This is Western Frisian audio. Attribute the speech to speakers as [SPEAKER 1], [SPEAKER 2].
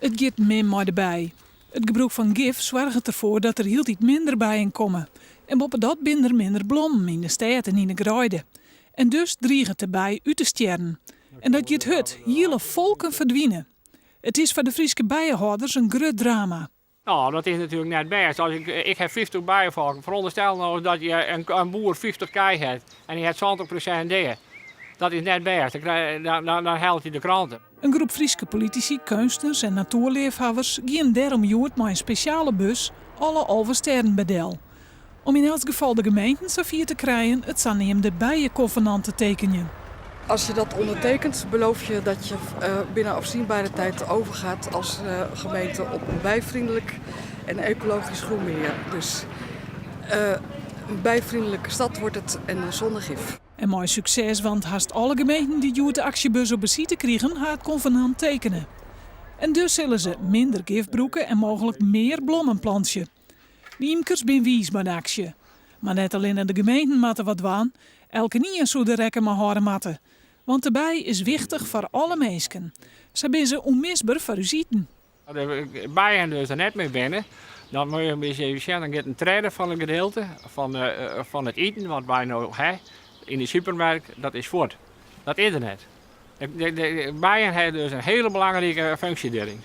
[SPEAKER 1] It giet min mei de bij. It gebrûk fan gif soarget derfoar dat der hieltyd minder bijen komme. En boppedat binne der minder blommen yn de stêd en yn de greide. En dus driget de bij út te stjerren. En dat giet hurd, hiele folken ferdwine. It is foar de Fryske bijehâlders in grut drama.
[SPEAKER 2] No, dat is natuerlik net bêst. As ik, ik ha 50 bijefolken. Veronderstel no dat je in boer 50 kij hat en hy hat 70% dea. Dat is net bêst. Dan, dan, dan hellet hy de krante.
[SPEAKER 1] In groep Fryske politisy, keunstners en natoerleafhawwers giene dêrom hjoed mei in spesjale bus alle 11 stêden by del. Om yn elts gefal de gemeenten safier te krijen it saneamde bijekonvenant te tekenjen.
[SPEAKER 3] Als je dat ondertekent, beloof je dat je binnen afzienbare tijd overgaat als gemeente op een bijvriendelijk en ecologisch groenbeheer. Dus een bijvriendelijke stad wordt het en zonder gif.
[SPEAKER 1] En mei sukses, want hast alle gemeenten dy't hjoed de aksjebus op besite krigen, ha it konvenant tekene. En dus sille se minder gif brûke en mooglik mear blommen plantsje. De ymkers binne wiis mei de aksje. Mar net allinne de gemeenten moatte wat dwaan, elkenien soe der rekken mei hâlde moatte. Want de bij is wichtich foar alle minsken. Sa binne se ûnmisber foar ús iten.
[SPEAKER 2] As de bijen dus der net mear binne, dan moatte je eens even sjen, dan giet in tredde fan it gedeelte fan it iten wat wy no ha yn de supermerk, dat is fuort. Dat is der net. De bijen ha dus in hiele belangrike funksje dêryn.